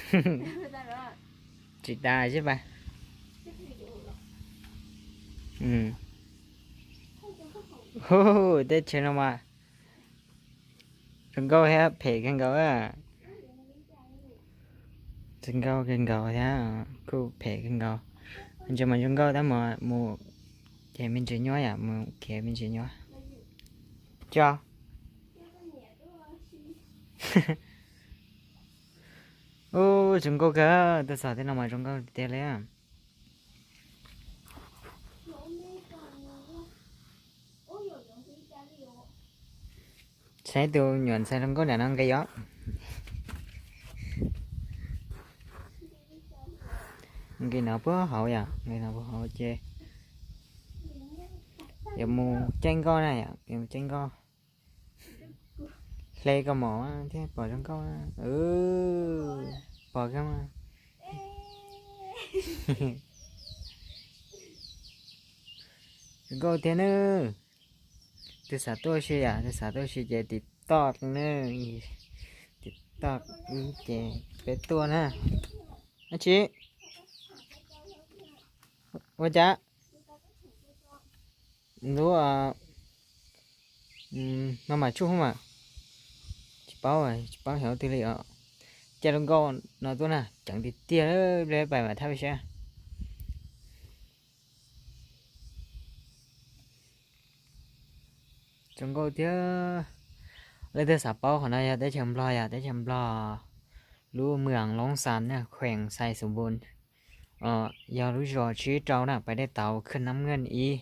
Tsis tas xwb pas. Hu, teb chaws no mas zoo nkauj thiab phem kawg nkaus. Zoo nkauj kawg nkaus thiab kuj phem kawg nkaus. Ntsis mas zoo nkauj tab mas mus ces me ntsis nyuaj yom, mus kev me ntsis nyuaj. Cov Ub, zoo nkauj kawg, tuaj txog tej no mas zoo nkauj tiag li. Saib tus nyuam ntxhais zoo nkauj nram no nqis os. Nqis no puag hauv yom, nqis no puag hauv ces yuav mus caij nkoj na yom, yuav mus caij nkoj. Hle kaus mom thiab pom zoo nkauj. Pom kawg mas. Zoo nkauj thiab nawb. Tus xav tuaj si yom, tus xav tuaj si ces tim toj ne, tim toj ces peb tuaj na. Ab tsi, ua cas? Lub no mas tsuj mas tsis paub, tsis paub xyov twg li os. Caij lub nkoj no tuaj na, ceev tiag tiag, peb pais mas thab peb saib. Zoo nkauj thiab. Leej twg xav paub qhov no yog teb chaws Nplog, yog teb chaws Nplog, lub moos Loob Xas na, khuees Xais Xus Npus, yog lub zos tsib rau na, pais dej tauv khwj nab nkeej ib.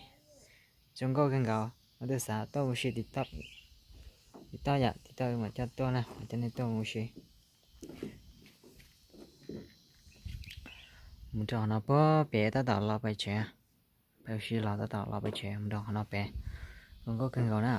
Zoo nkauj kawg nkaus, leej twg xav tuaj mus si tim toj yom, tim toj mam coj tuaj na, mam coj nej tuaj mus si. Mus rau qhov no puag pem tab tom los pem tsev, pem si los tab tom los pem tsev, mus rau qhov no pem, zoo nkauj kawg nkaus na.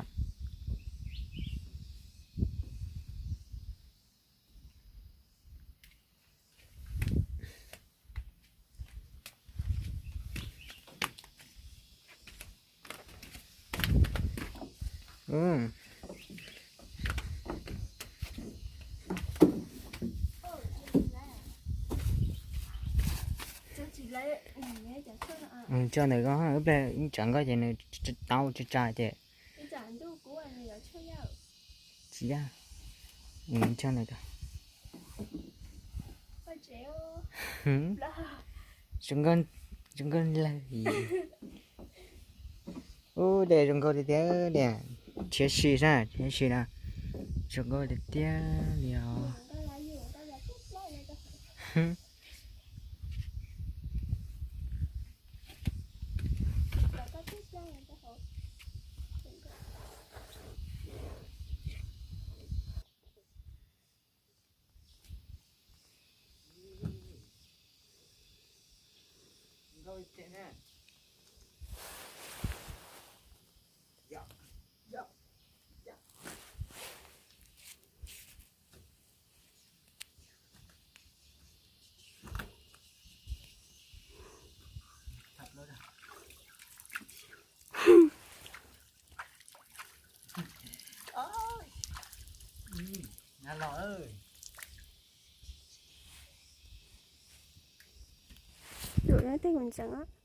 Tso ntawm ko, ib pliag tsam nkoj ces nws tau tsa tsa ces. Tsis yog, tso ntawm ko. Zoo nkauj lawm. Ub, dej zoo nkauj tiag tiag li. Thiab si na, thiab si na. Zoo nkauj tiag tiag li os. Lub no tej kuv ntseeg.